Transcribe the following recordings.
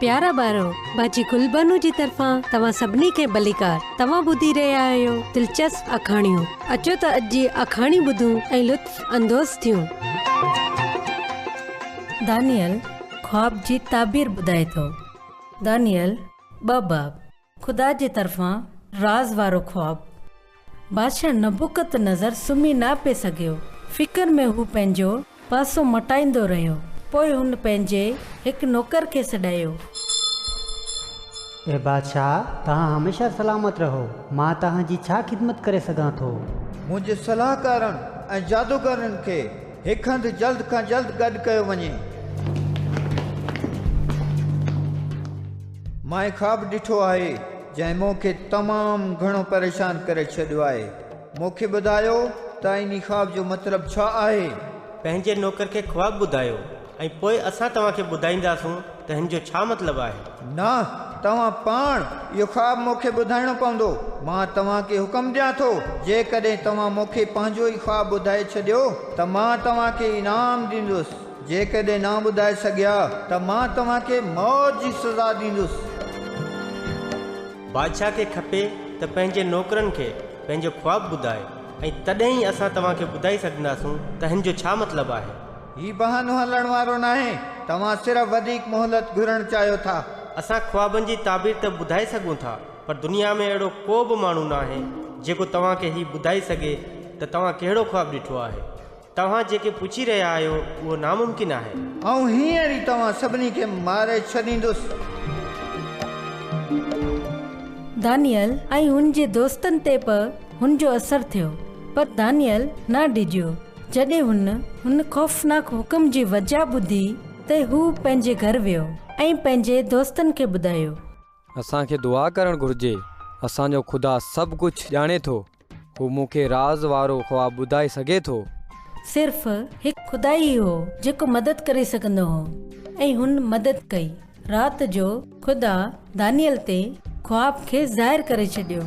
پيارا ٻارو، باجي گل بانو جي طرفان توهان سڀني کي ڀليڪار. توهان ٻڌي رهيا آهيو دلچسپ آکاڻيون. اچو ته اڄ جي آکاڻي ٻڌون ۽ لطف اندوز ٿيون. دانيئل خواب جي تعبير ٻڌائي ٿو. دانيئل ٻه باب. خدا جي طرفان راز وارو خواب. بادشاهه نبوڪدنضر سمهي نه پئي سگهيو. فڪر ۾ هو پنهنجو پاسو مٽائيندو رهيو. پوء هن پنهنجي هڪ نوڪر کي سڏايو. اي بادشاهه، توهان هميشه سلامت رهو. مان توهان جي ڇا خدمت ڪري سگهان ٿو؟ منهنجي صلاحڪارن ۽ جادوگرن کي هڪ هنڌ جلد کان جلد گڏ ڪيو وڃي. مان خواب ڏٺو آهي، جنهن مون کي تمام گهڻو پريشان ڪري ڇڏيو آهي. مون کي ٻڌايو ته انهي خواب جو مطلب ڇا آهي؟ پنهنجي نوڪر کي خواب ٻڌايو ۽ پوء اسان توهان کي ٻڌائينداسون ته هن جو ڇا مطلب آهي. نه، توهان پاڻ اهو خواب مون کي ٻڌائڻو پوندو. مان توهان کي حڪم ڏيان ٿو، جيڪڏهن توهان مون کي پنهنجو ئي خواب ٻڌائي ڇڏيو ته مان توهان کي انعام ڏيندس. جيڪڏهن نه ٻڌائي سگهيا ته مان توهان کي موت جي سزا ڏيندس. بادشاهه کي کپي ته پنهنجي نوڪرن کي پنهنجو خواب ٻڌائي ۽ تڏهن ئي اسان توهان کي ٻڌائي سگهنداسون ته هن جو ڇا مطلب آهي. هي بهانو هلڻ وارو ناهي. توهان صرف وڌيڪ مهلت گهرڻ چاهيو ٿا. اسان خوابن جي تعبير ته ٻڌائي سگهون ٿا، پر دنيا ۾ اهڙو ڪو به ماڻهو ناهي جيڪو توهان کي هي ٻڌائي سگهي ته توهان ڪهڙو خواب ڏٺو آهي. توهان جيڪي پڇي رهيا آهيو اهو ناممڪن آهي. آئون هينئر ئي توهان سڀني کي ماري ڇڏيندس. دانيئل ۽ هن جي دوستن تي به هن جو اثر ٿيو، پر دانيئل نه ڊڄيو. جڏهن هن هن خوفناڪ حڪم جي وجهه ٻڌي ته هو پنهنجي گهر ويو ۽ پنهنجي دوستن کي ٻڌايو. اسان کي دعا ڪرڻ گهرجي. اسان جو خدا سڀ ڪجهه ڄاڻي ٿو. هو مون کي راز وارو خواب ٻڌائي سگهي ٿو. صرف هڪ خدا ئي هو جيڪو مدد ڪري سگهندو هو ۽ هن مدد ڪئي. رات جو خدا دانيئل تي خواب کي ظاهر ڪري ڇڏيو.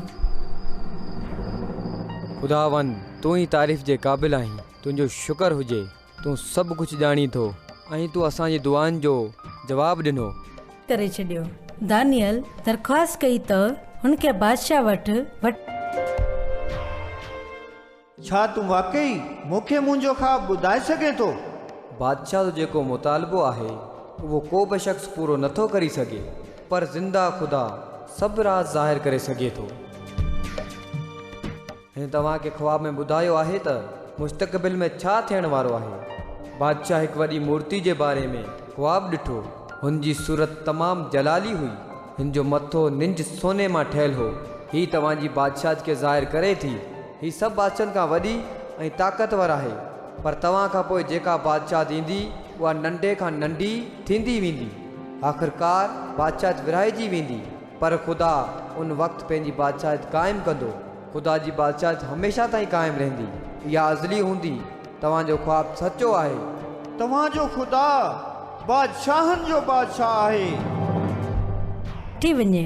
خداوند، تون ئي تعريف جي قابل آهين. تنهنجو شڪر هجي. تون سڀ ڪجهه ڄاڻين ٿو ۽ تون اسان جي دعائن جو جواب ڏنو. ڪري ڇڏيو. دانيئل درخواست ڪئي ته هن کي بادشاهه وٽ وٺي. ڇا تون واقعي مون کي منهنجو خواب ٻڌائي سگهين ٿو؟ بادشاهه جو جيڪو مطالبو آهي، اهو ڪوبه شخص پورو نٿو ڪري سگهي، پر زنده خدا سڀ راز ظاهر ڪري سگهي ٿو. هن توهان کي خواب ۾ ٻڌايو آهي ته مستقبل ۾ ڇا ٿيڻ وارو آهي. بادشاهه هڪ وڏي مورتي جي باري ۾ خواب ڏٺو. هن جي صورت تمام جلالي هئي. هن جو مٿو نج سوني مان ٺهيل هو. هي توهان جي بادشاهت کي ظاهر ڪري ٿي. هي سڀ بادشاهن کان وڏي ۽ طاقتور آهي. پر توهان کان پوء جيڪا بادشاهت ايندي، اها ننڍي کان ننڍي ٿيندي ويندي. آخرڪار بادشاهت ورهائجي ويندي. پر خدا ان وقت پنهنجي بادشاهت قائم ڪندو. خدا جي بادشاهت هميشه تائين قائم رهندي. اها ازلي هوندي. توهان جو خواب سچو آهي. توهان جو خدا بادشاهن جو بادشاهه آهي. وٺي وڃي.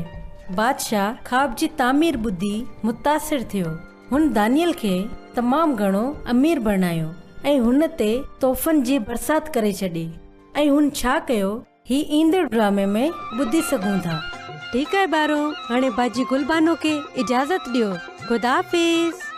بادشاهه خواب جي تعمير ٻڌي متاثر ٿيو. هن دانيئل کي تمام گهڻو امير بڻايو ۽ هن تي تحفن جي برسات ڪري ڇڏي. ۽ هن ڇا ڪيو؟ هي ايندڙ ڊرامي ۾ ٻڌي سگهون ٿا. ٺيڪ آهي ٻارو هاڻي باجي گل بانو کي اجازت ڏيو خدا حافظ.